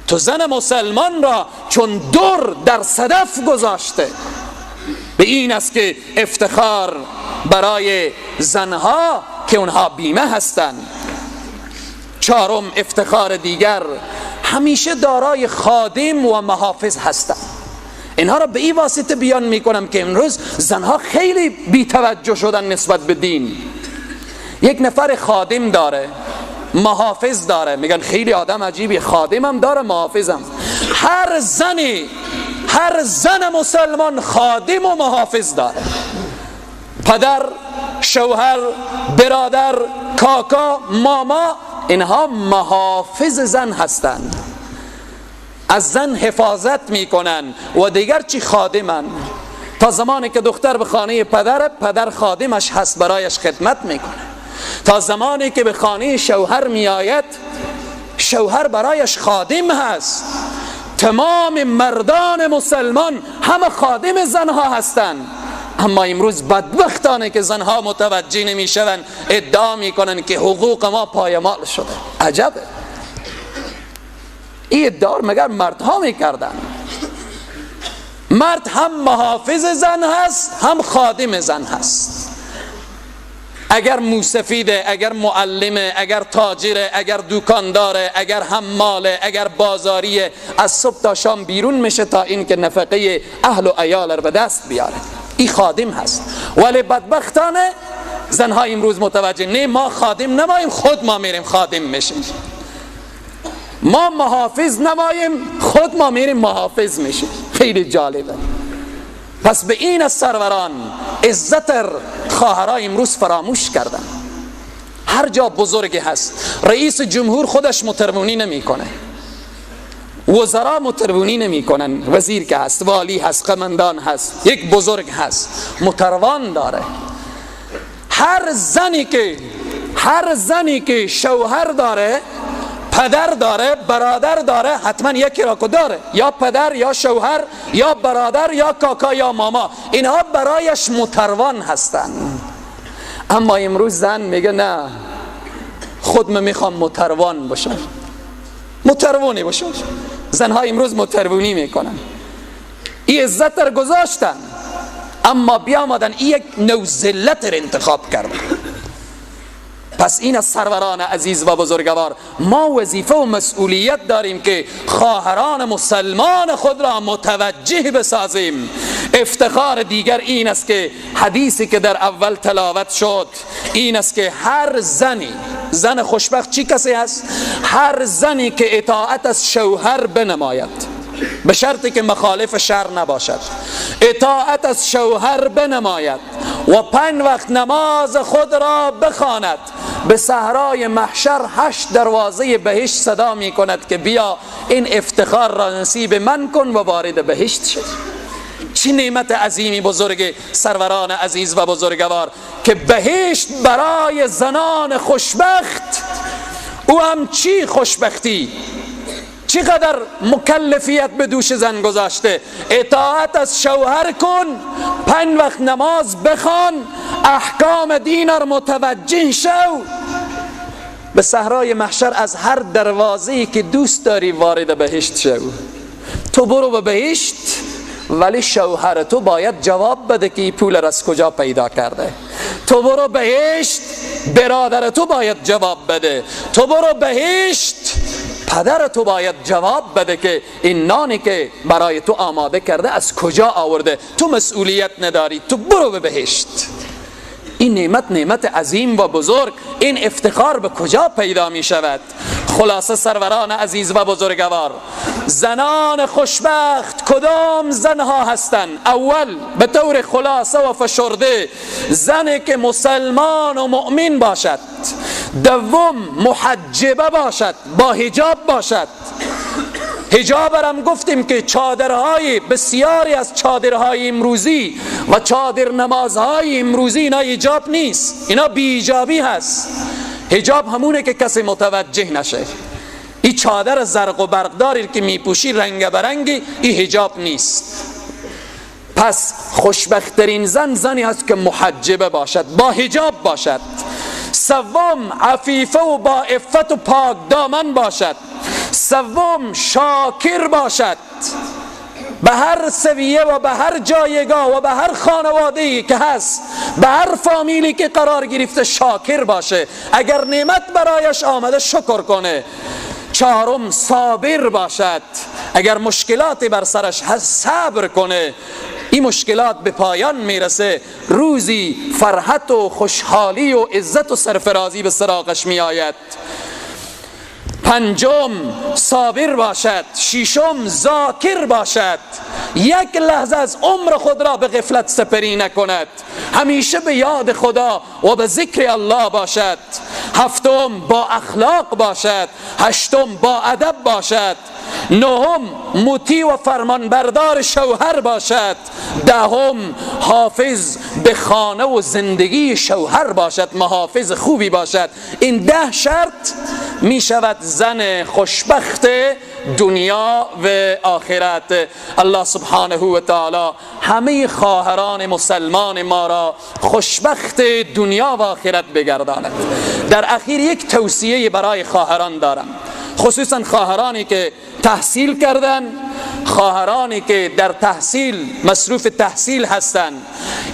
تو زن مسلمان را چون در در صدف گذاشته. به این است که افتخار برای زنها که اونها بیمه هستند. چهارم افتخار دیگر، همیشه دارای خادم و محافظ هستند. اینها را به این واسطه بیان میکنم که امروز زنها خیلی بی‌توجه شدن نسبت به دین. یک نفر خادم داره، محافظ داره، میگن خیلی آدم عجیبی، خادمم داره محافظم. هر زن مسلمان خادم و محافظ داره. پدر، شوهر، برادر، کاکا، ماما، اینها محافظ زن هستند، از زن حفاظت میکنن و دیگر چی؟ خادمن. تا زمانی که دختر به خانه پدر، پدر خادمش هست، برایش خدمت میکنه. تا زمانی که به خانه شوهر میآید، شوهر برایش خادم هست. تمام مردان مسلمان همه خادم زنها هستند. اما امروز بدبختانه که زنها متوجه نمیشوند، ادعا میکنن که حقوق ما پایمال شده. عجبه، این ادعا مگر مردها میکردن؟ مرد هم محافظ زن هست، هم خادم زن هست. اگر موسفیده، اگر معلمه، اگر تاجره، اگر دکانداره، اگر حماله، اگر بازاریه، از صبح تا شام بیرون میشه تا این که نفقه اهل و عیال رو به دست بیاره. این خادم هست. ولی بدبختانه زنها امروز متوجه نه، ما خادم نماییم، خود ما میریم خادم میشیم. ما محافظ نماییم، خود ما میریم محافظ میشیم. خیلی جالبه. پس به این از سروران عزت خواهرای امروز فراموش کردن. هر جا بزرگی هست، رئیس جمهور خودش مترونی نمیکنه، وزرا مترونی نمیکنن، وزیر که هست، والی هست، قمندان هست، یک بزرگ هست، متروان داره. هر زنی که شوهر داره، پدر داره، برادر داره، حتما یکی را که داره، یا پدر یا شوهر یا برادر یا کاکا یا ماما، اینها برایش متروان هستند. اما امروز زن میگه نه، خود من میخوام متروان باشم، متروانی باشم. زنها امروز متروانی میکنن، این عزت را گذاشتن، اما بیامدن این یک نوع ذلت را انتخاب کردن. پس این از سروران عزیز و بزرگوار، ما وظیفه و مسئولیت داریم که خواهران مسلمان خود را متوجه بسازیم. افتخار دیگر این است که حدیثی که در اول تلاوت شد این است که هر زنی، زن خوشبخت چی کسی است؟ هر زنی که اطاعت از شوهر بنماید، به شرطی که مخالف شرع نباشد، اطاعت از شوهر بنماید و 5 وقت نماز خود را بخواند، به صحرای محشر 8 دروازه بهشت صدا می کند که بیا این افتخار را نصیب من کن و وارد بهشت شد. چه نعمت عظیمی بزرگ سروران عزیز و بزرگوار که بهشت برای زنان خوشبخت. او هم چی خوشبختی، چقدر مکلفیت به دوش زن گذاشته. اطاعت از شوهر کن، 5 وقت نماز بخوان، احکام دین را متوجه شو، به صحرای محشر از هر دروازه‌ای که دوست داری وارد بهشت شو. تو برو به بهشت، ولی شوهر تو باید جواب بده که این پول را از کجا پیدا کرده. تو برو بهشت، برادر تو باید جواب بده. تو برو بهشت، پدر تو باید جواب بده که این نانی که برای تو آماده کرده از کجا آورده. تو مسئولیت نداری، تو برو به بهشت. این نعمت، نعمت عظیم و بزرگ، این افتخار به کجا پیدا می شود؟ خلاصه سروران عزیز و بزرگوار، زنان خوشبخت کدام زنها هستند؟ اول به طور خلاصه و فشرده، زنی که مسلمان و مؤمن باشد. دوم محجبه باشد، با حجاب باشد. حجاب هم گفتیم که چادرهای، بسیاری از چادرهای امروزی و چادر نمازهای امروزی اینا حجاب نیست، اینا بی حجابی هست. حجاب همونه که کسی متوجه نشه. این چادر زرق و برقداری که میپوشی رنگ برنگی، این حجاب نیست. پس خوشبختترین زن زنی هست که محجبه باشد، با حجاب باشد. سوم عفیفه و با عفت و پاک دامن باشد. سوم شاکر باشد، به هر سویه و به هر جایگاه و به هر خانواده‌ای که هست، به هر فامیلی که قرار گرفته شاکر باشه. اگر نعمت برایش آمده شکر کنه. چهارم صابر باشد، اگر مشکلاتی بر سرش هست صبر کنه. این مشکلات به پایان میرسه، روزی فرحت و خوشحالی و عزت و سرفرازی به سراغش میآید. پنجم صابر باشد، ششم ذاکر باشد، یک لحظه از عمر خود را به غفلت سپری نکند، همیشه به یاد خدا و به ذکر الله باشد. هفتم با اخلاق باشد، هشتم با ادب باشد، نهم مطیع و فرمانبردار شوهر باشد، دهم حافظ به خانه و زندگی شوهر باشد، محافظ خوبی باشد. این 10 شرط می شود زن خوشبخت دنیا و آخرت. الله سبحانه و تعالی همه خواهران مسلمان ما را خوشبخت دنیا و آخرت بگرداند. در اخیر یک توصیه برای خواهران دارم، خصوصا خواهرانی که تحصیل کردن، خواهرانی که در تحصیل مصروف تحصیل هستند.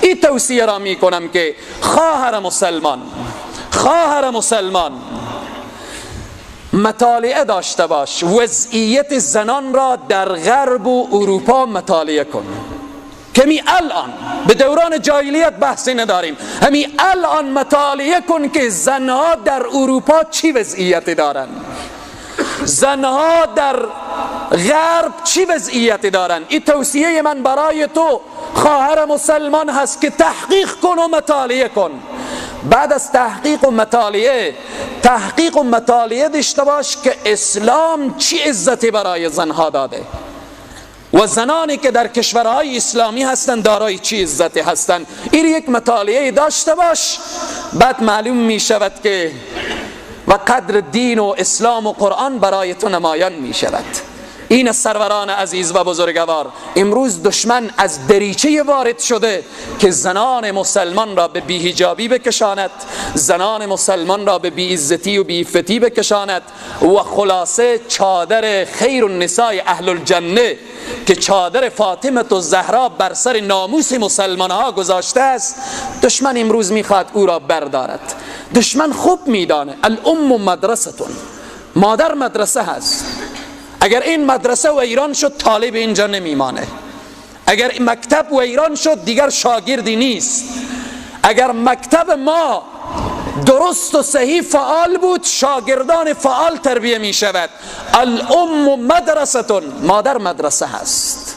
این توصیه را می کنم که خواهر مسلمان، خواهر مسلمان مطالعه داشته باش، وضعیت زنان را در غرب و اروپا مطالعه کن. کمی الان به دوران جاهلیت بحثی نداریم، همین الان مطالعه کن که زنها در اروپا چی وضعیتی دارند، زنها در غرب چی وضعیتی دارند. این توصیه من برای تو خواهر مسلمان هست که تحقیق کن و مطالعه کن. بعد از تحقیق و مطالعه، تحقیق و مطالعه داشته باش که اسلام چی عزتی برای زنها داده و زنانی که در کشورهای اسلامی هستند دارای چی عزتی هستند. این یک مطالعه داشته باش، بعد معلوم می شود که و قدر دین و اسلام و قرآن برای تو نمایان می شود. این سروران عزیز و بزرگوار، امروز دشمن از دریچه وارد شده که زنان مسلمان را به بی‌حجابی بکشاند، زنان مسلمان را به بی‌عزتی و بی‌عفتی بکشاند و خلاصه چادر خیر النساء اهل الجنه که چادر فاطمه و زهرا بر سر ناموس مسلمان ها گذاشته است، دشمن امروز میخواد او را بردارد. دشمن خوب میدانه الام مدرستون، مادر مدرسه هست. اگر این مدرسه و ایران شد طالب اینجا نمیمانه، اگر مکتب و ایران شد دیگر شاگردی نیست. اگر مکتب ما درست و صحیح فعال بود شاگردان فعال تربیه می شود. الام مدرستون، مادر مدرسه هست.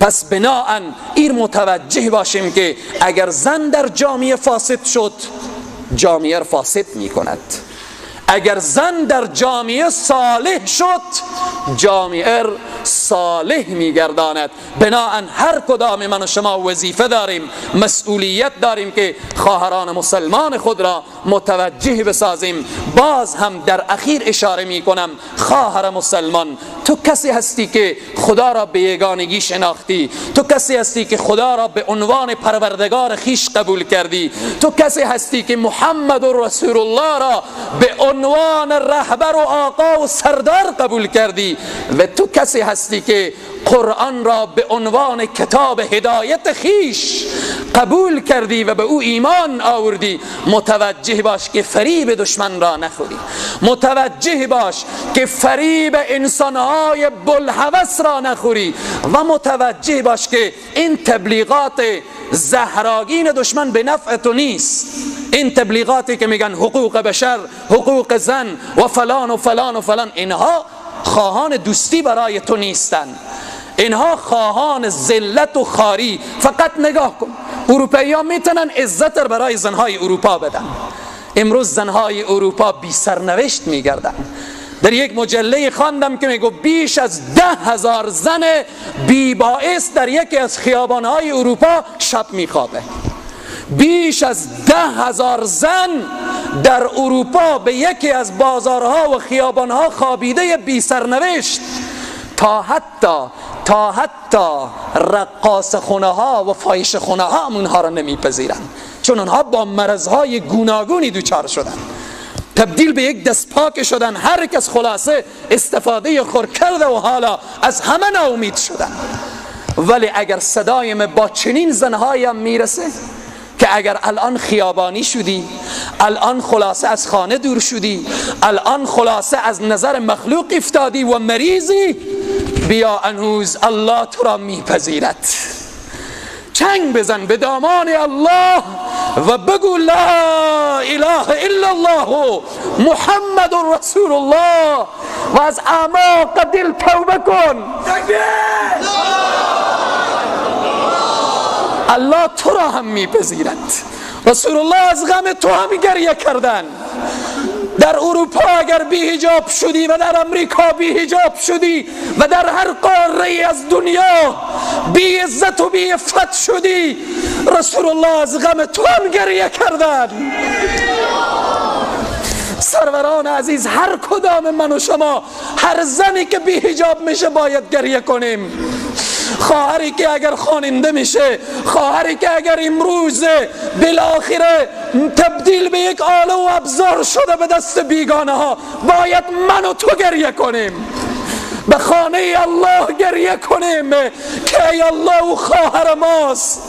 پس بناءً این متوجه باشیم که اگر زن در جامعه فاسد شد جامعه فاسد می کند، اگر زن در جامعه صالح شد جامعه صالح میگرداند. بناءً هر کدام من و شما وظیفه داریم، مسئولیت داریم که خواهران مسلمان خود را متوجه بسازیم. باز هم در اخیر اشاره میکنم، خواهر مسلمان تو کسی هستی که خدا را به یگانگی شناختی، تو کسی هستی که خدا را به عنوان پروردگار خویش قبول کردی، تو کسی هستی که محمد رسول الله را به عنوان رهبر و آقا و سردار قبول کردی و تو کسی هستی که قرآن را به عنوان کتاب هدایت خیش قبول کردی و به او ایمان آوردی. متوجه باش که فریب دشمن را نخوری، متوجه باش که فریب انسانهای بلهوس را نخوری و متوجه باش که این تبلیغات زهراگین دشمن به نفع تو نیست. این تبلیغاتی که میگن حقوق بشر، حقوق زن و فلان و فلان و فلان، اینها خواهان دوستی برای تو نیستن، اینها خواهان ذلت و خاری. فقط نگاه کن، اروپایی ها میتونن عزت برای زنهای اروپا بدن. امروز زنهای اروپا بی سرنوشت میگردن. در یک مجله خواندم که میگو بیش از 10,000 زن بی باعث در یکی از خیابانهای اروپا شب میخوابه. بیش از 10,000 زن در اروپا به یکی از بازارها و خیابانها خوابیده بی سرنوشت، تا حتی رقاص خونه ها و فاحشه خونه ها هم اونها را نمیپذیرن، چون اونها با مرضهای گوناگونی دوچار شدن، تبدیل به یک دست پاک شدن. هر کس خلاصه استفاده خور کرده و حالا از همه ناامید شدن. ولی اگر صدایم با چنین زنهایم میرسه که اگر الان خیابانی شدی، الان خلاصه از خانه دور شدی، الان خلاصه از نظر مخلوق افتادی و مریضی، بیا انوز الله تو را میپذیرد. چنگ بزن به دامان الله، و بگو لا اله الا الله محمد رسول الله و از اعماق دل توبه کن. الله تو را هم میپذیرد. رسول الله از غم تو هم گریه کردن. در اروپا اگر بی حجاب شدی و در امریکا بی حجاب شدی و در هر قاره از دنیا بی عزت و بی عفت شدی، رسول الله از غم تو هم گریه کردن. سروران عزیز، هر کدام من و شما، هر زنی که بی حجاب میشه باید گریه کنیم. خواهری که اگر خواننده میشه، خواهری که اگر امروز بالاخره تبدیل به یک آله و ابزار شده به دست بیگانه ها، باید من و تو گریه کنیم. به خانه الله گریه کنیم که ای الله او خواهر ماست،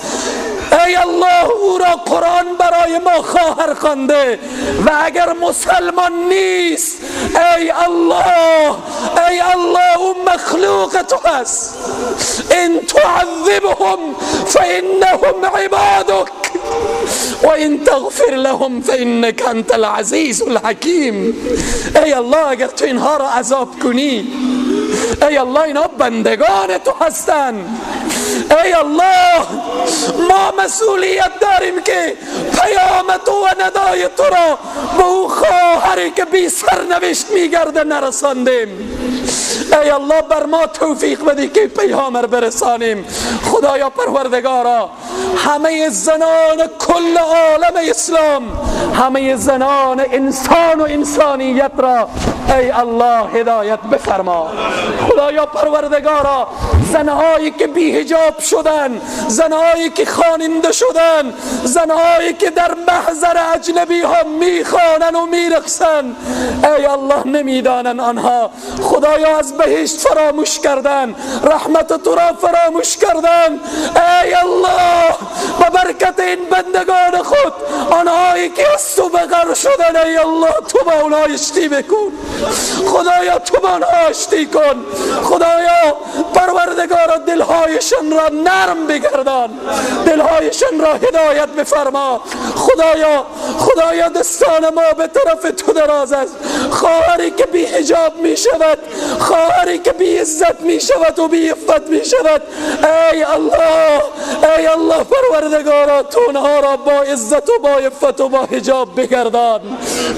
ای الله او را قرآن برای ما خواهر خوانده و اگر مسلمان نیست، ای الله، ای الله او مخلوق تو است. ان تعذبهم فانهم عبادك وان تغفر لهم فانك انت العزیز الحکیم. ای الله اگر تو اینها را عذاب کنی، ای الله اینا بندگان تو هستند. ای الله ما مسئولیت داریم که پیام تو و ندای تو را به او خواهری که بی سرنوشت میگرده نرساندیم. ای الله بر ما توفیق بدی که پیام را برسانیم. خدایا پروردگارا، همه زنان کل عالم اسلام، همه زنان انسان و انسانیت را ای الله هدایت بفرما. خدایا پروردگارا، زنهایی که بی حجاب شدن، زنهایی که خواننده شدن، زنهایی که در محضر اجنبی ها میخوانن و میرقصن، ای الله نمیدانن آنها. خدایا از بهشت فراموش کردن، رحمت تو را فراموش کردن. ای الله به برکت این بندگان خود، آنهایی که از تو بغر شدن، ای الله تو با اونها آشتی بکن. خدایا تو با آنها آشتی کن. خدایا پروردگارا دلهایشان را نرم بگردان، دلهایشان را هدایت بفرما. خدایا، خدایا دستان ما به طرف تو دراز است. خواهری که بی حجاب می شود، خواهری که بی عزت می شود و بی عفت می شود، ای الله، ای الله پروردگارا تو آنها را با عزت و با عفت و با حجاب بگردان.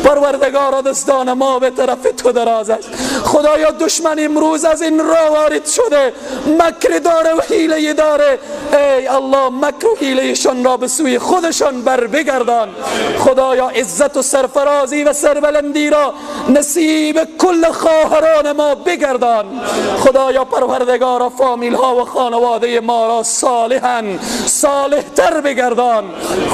پروردگارا دستان ما به طرف تو دراز است. خدایا دشمن امروز از این راه وارد شده، مکر داره و حیله داره. ای الله مکر و حیلهشان را به سوی خودشان بر بگردان. خدایا عزت و سرفرازی و سربلندی را نصیب کل خواهران ما بگردان. خدایا پروردگارا فامیل ها و خانواده ما را صالحا صالح تر بگردان.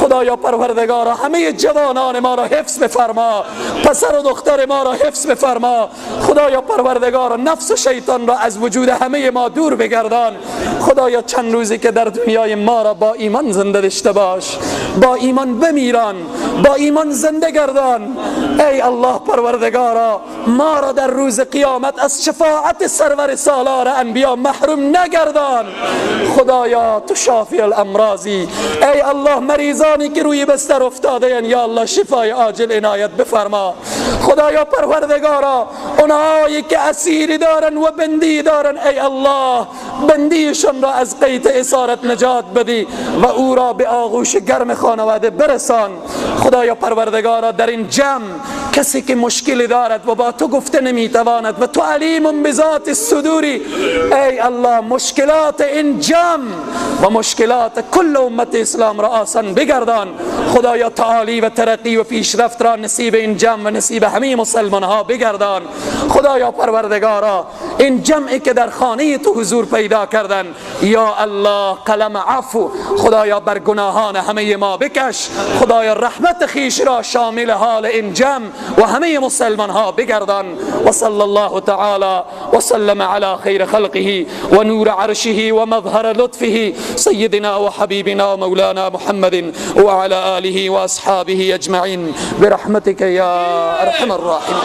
خدایا پروردگارا همه جوانان ما را حفظ بفرما، پسر و دختر ما را حفظ بفرما. خدایا پروردگارا نفس و شیطان را از وجود همه ما دور بگردان. خدایا چند روزی که در دنیای ما را با ایمان زنده داشته باش، با ایمان بمیران، با ایمان زنده گردان. ای الله پروردگارا ما را در روز قیامت از شفاعت سرور سالار انبیا محروم نگردان. خدایا تو شافی الامراضی. ای الله مریضانی که روی بستر افتاده، یا الله شفای عاجل عنایت بفرما. خدایا پروردگارا اونهایی که اسیری دارن و بندی دارن، ای الله بندیشان را از قید اسارت نجات بدی و او را به آغوش گرم خانواده برسان. خدایا پروردگارا در این جمع کسی که مشکلی دارد و با تو گفته نمیتواند و تو علیم بذات الصدوری، ای الله مشکلات این جمع و مشکلات کل امت اسلام را آسان بگردان. خدایا تعالی و ترقی و پیشرفت را نصیب این جمع و نصیب همه مسلمان ها بگردان. خدایا پروردگارا این جمعی که در خانه تو حضور پیدا کردن، یا الله قلم عفو خدایا بر گناهان همه ما بکش. خدایا رحمت خیش را شامل حال این جمع و همه مسلمان ها بگردان. و صلی الله تعالی و سلم علی خیر خلقه و نور عرشه و مظهر لطفه سیدنا و حبیبنا مولانا محمد و علی آله و اصحابه اجمعین برحمتك یا ارحم الراحمین.